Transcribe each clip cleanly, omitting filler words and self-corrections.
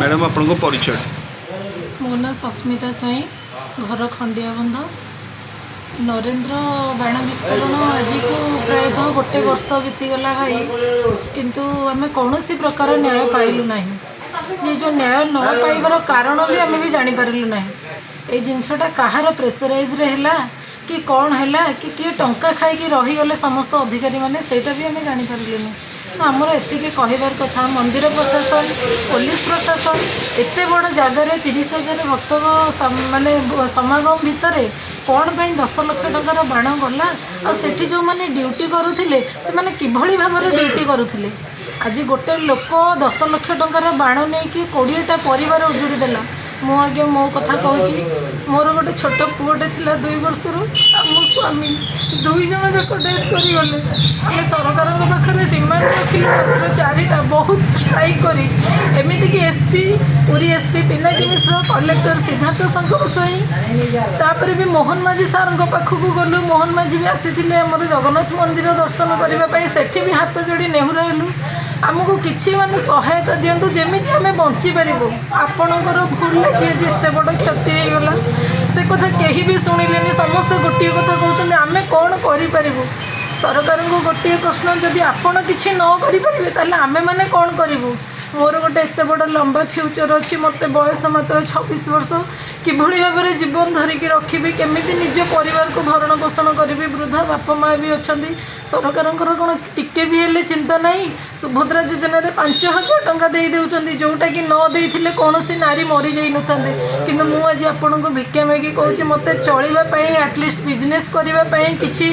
Madam, ଆପଣଙ୍କ ପରିଚୟ? ମୋ ନାଁ ସସ୍ମିତା ସ୍ୱାଇଁ, ଘର ଖଣ୍ଡିଆବନ୍ଧ। ନରେନ୍ଦ୍ର ବାଣ ବିସ୍ଫୋରଣ ଆଜିକୁ ପ୍ରାୟତଃ ଗୋଟେ ବର୍ଷ ବିତିଗଲା ଭାଇ, କିନ୍ତୁ ଆମେ କୌଣସି ପ୍ରକାର ନ୍ୟାୟ ପାଇଲୁ ନାହିଁ। ଯେ ଯେଉଁ ନ୍ୟାୟ ନ ପାଇବାର କାରଣ ବି ଆମେ ବି ଜାଣିପାରିଲୁ ନାହିଁ। ଏଇ ଜିନିଷଟା କାହାର ପ୍ରେସରାଇଜ୍ରେ ହେଲା କି କ'ଣ ହେଲା କି କିଏ ଟଙ୍କା ଖାଇକି ରହିଗଲେ ସମସ୍ତ ଅଧିକାରୀମାନେ, ସେଇଟା ବି ଆମେ ଜାଣିପାରିଲୁନି। କିନ୍ତୁ ଆମର ଏତିକି କହିବାର କଥା, ମନ୍ଦିର ପ୍ରଶାସନ, ପୋଲିସ ପ୍ରଶାସନ, ଏତେ ବଡ଼ ଜାଗାରେ 30,000 ଭକ୍ତଙ୍କ ମାନେ ସମାଗମ ଭିତରେ କ'ଣ ପାଇଁ 10 ଲକ୍ଷ ଟଙ୍କାର ବାଣ ଗଲା? ଆଉ ସେଠି ଯେଉଁମାନେ ଡ୍ୟୁଟି କରୁଥିଲେ, ସେମାନେ କିଭଳି ଭାବରେ ଡ୍ୟୁଟି କରୁଥିଲେ? ଆଜି ଗୋଟେ ଲୋକ 10 ଲକ୍ଷ ଟଙ୍କାର ବାଣ ନେଇକି 20ଟା ପରିବାର ଉଜୁଡ଼ି ଦେଲା। ମୁଁ ଆଜ୍ଞା ମୋ କଥା କହୁଛି। ମୋର ଗୋଟେ ଛୋଟ ପୁଅଟେ ଥିଲା 2 ବର୍ଷରୁ, ଆଉ ମୋ ସ୍ୱାମୀ, ଦୁଇ ଜଣ ଯାକ ଡେଥ୍ କରିଗଲେ। ଆମେ ସରକାରଙ୍କ ପାଖରେ ଡିମାଣ୍ଡ ରଖିଲୁ ମାତ୍ର ଚାରିଟା, ବହୁତ ଷ୍ଟ୍ରାଇକ୍ କରି, ଏମିତିକି SP, Puri SP Pinaki Mishra, collector Siddharth Shankar Swain, ତାପରେ ବି ମୋହନ ମାଝୀ ସାର୍ଙ୍କ ପାଖକୁ ଗଲୁ। ମୋହନ ମାଝୀ ବି ଆସିଥିଲେ ଆମର ଜଗନ୍ନାଥ ମନ୍ଦିର ଦର୍ଶନ କରିବା ପାଇଁ। ସେଠି ବି ହାତ ଯୋଡ଼ି ନେହୁରା ହେଲୁ, ଆମକୁ କିଛି ମାନେ ସହାୟତା ଦିଅନ୍ତୁ, ଯେମିତି ଆମେ ବଞ୍ଚିପାରିବୁ। ଆପଣଙ୍କର ଭୁଲ ଲାଗି ଆଜି ଏତେ ବଡ଼ କ୍ଷତି ହେଇଗଲା। ସେ କଥା କେହି ବି ଶୁଣିଲେନି। ସମସ୍ତେ ଗୋଟିଏ କଥା କହୁଛନ୍ତି, ଆମେ କ'ଣ କରିପାରିବୁ? ସରକାରଙ୍କୁ ଗୋଟିଏ ପ୍ରଶ୍ନ, ଯଦି ଆପଣ କିଛି ନ କରିପାରିବେ, ତାହେଲେ ଆମେମାନେ କ'ଣ କରିବୁ? ମୋର ଗୋଟେ ଏତେ ବଡ଼ ଲମ୍ବା ଫ୍ୟୁଚର୍ ଅଛି। ମୋତେ ବୟସ ମାତ୍ର 26 ବର୍ଷ। କିଭଳି ଭାବରେ ଜୀବନ ଧରିକି ରଖିବି? କେମିତି ନିଜ ପରିବାରକୁ ଭରଣ ପୋଷଣ କରିବି? ବୃଦ୍ଧା ବାପା ମା' ବି ଅଛନ୍ତି। ସରକାରଙ୍କର କ'ଣ ଟିକେ ବି ହେଲେ ଚିନ୍ତା ନାହିଁ? ସୁଭଦ୍ରା ଯୋଜନାରେ 5,000 ଟଙ୍କା ଦେଇ ଦେଉଛନ୍ତି, ଯେଉଁଟାକି ନ ଦେଇଥିଲେ କୌଣସି ନାରୀ ମରିଯାଇନଥାନ୍ତେ। କିନ୍ତୁ ମୁଁ ଆଜି ଆପଣଙ୍କୁ ଭିକ୍ଷା ମାଗି କହୁଛି, ମୋତେ ଚଳିବା ପାଇଁ, ଆଟଲିଷ୍ଟ ବିଜନେସ୍ କରିବା ପାଇଁ କିଛି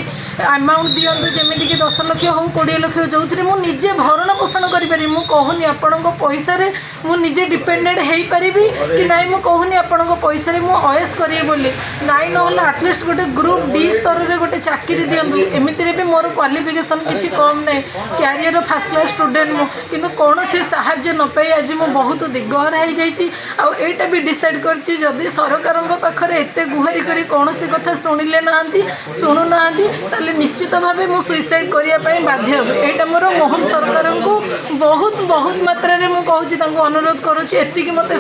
ଆମାଉଣ୍ଟ ଦିଅନ୍ତୁ। ଯେମିତିକି 10 ଲକ୍ଷ ହଉ, 20 ଲକ୍ଷ ହଉ, ଯେଉଁଥିରେ ମୁଁ ନିଜେ ଭରଣ ପୋଷଣ କରିପାରିବି। ମୁଁ କହୁନି ଆପଣଙ୍କ ପଇସାରେ ମୁଁ ନିଜେ ଡିପେଣ୍ଡେଣ୍ଟ ହେଇପାରିବି କି ନାଇଁ। ମୁଁ କହୁନି ଆପଣଙ୍କ ପଇସାରେ ମୁଁ ଅଏସ୍ କରିବି ବୋଲି। ନାଇଁ, ନହେଲେ ଆଟଲିଷ୍ଟ ଗୋଟେ ଗ୍ରୁପ୍ ଡି ସ୍ତରରେ ଗୋଟେ ଚାକିରି ଦିଅନ୍ତୁ। ଏମିତିରେ ବି ମୋର କ୍ୱାଲିଫିକେସନ୍ କିଛି କମ୍ ନାହିଁ। କ୍ୟାରିୟର ଫାର୍ଷ୍ଟ କ୍ଲାସ୍ ଷ୍ଟୁଡେଣ୍ଟ ମୁଁ। କିନ୍ତୁ କୌଣସି ସାହାଯ୍ୟ ନ ପାଇ ଆଜି ମୁଁ ବହୁତ ଦିଗହରା ହେଇଯାଇଛି। ଆଉ ଏଇଟା ବି ଡିସାଇଡ଼୍ କରିଛି, ଯଦି ସରକାରଙ୍କ ପାଖରେ ଏତେ ଗୁହାରି କରି କୌଣସି କଥା ଶୁଣିଲେ ନାହାନ୍ତି, ଶୁଣୁନାହାନ୍ତି, ତାହେଲେ ନିଶ୍ଚିତ ଭାବେ ମୁଁ ସୁଇସାଇଡ଼୍ କରିବା ପାଇଁ ବାଧ୍ୟ ହେବି। ଏଇଟା ମୋର ମୋହନ ସରକାରଙ୍କୁ ବହୁତ ବହୁତ ମାତ୍ରାରେ ମୁଁ କହୁଛି, ତାଙ୍କୁ ଅନୁରୋଧ କରୁଛି ଏତିକି ମୋତେ